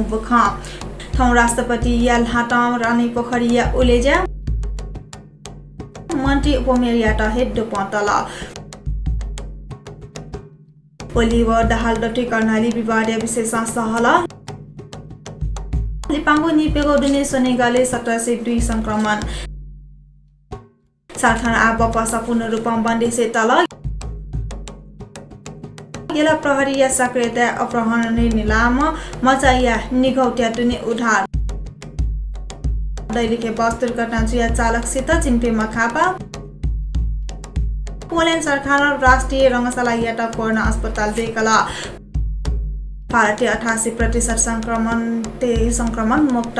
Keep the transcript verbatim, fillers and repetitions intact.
बुखं। थौं राष्ट्रपतिया ल्हातं रानीपोखरीया उलेज्या। मन्त्री उपमेयरयात हे द्वपं तल। ओली व दाहाल दथुइ कर्णाली विवादया विशेषं सहल। लिपांगु निपेगो दुने स्वनिगलय् सत्र सय दुई संक्रमण। सरकार आः बपस पूर्ण रूपं बन्देसे तल। गेल प्रहरीया सक्रियता अपहरणय् निलाम मचाया निघौत्या दुने उद्धार। दैलेखे बस दुर्घटना जुया चालकसित चिन्पे मखापा। पोल्याण्ड सरकारं राष्ट्रिय रंगशालायात कोरोना अस्पताल दय्कल। भारतय् अठासी प्रतिशत संक्रमण ते संक्रमण मुक्त।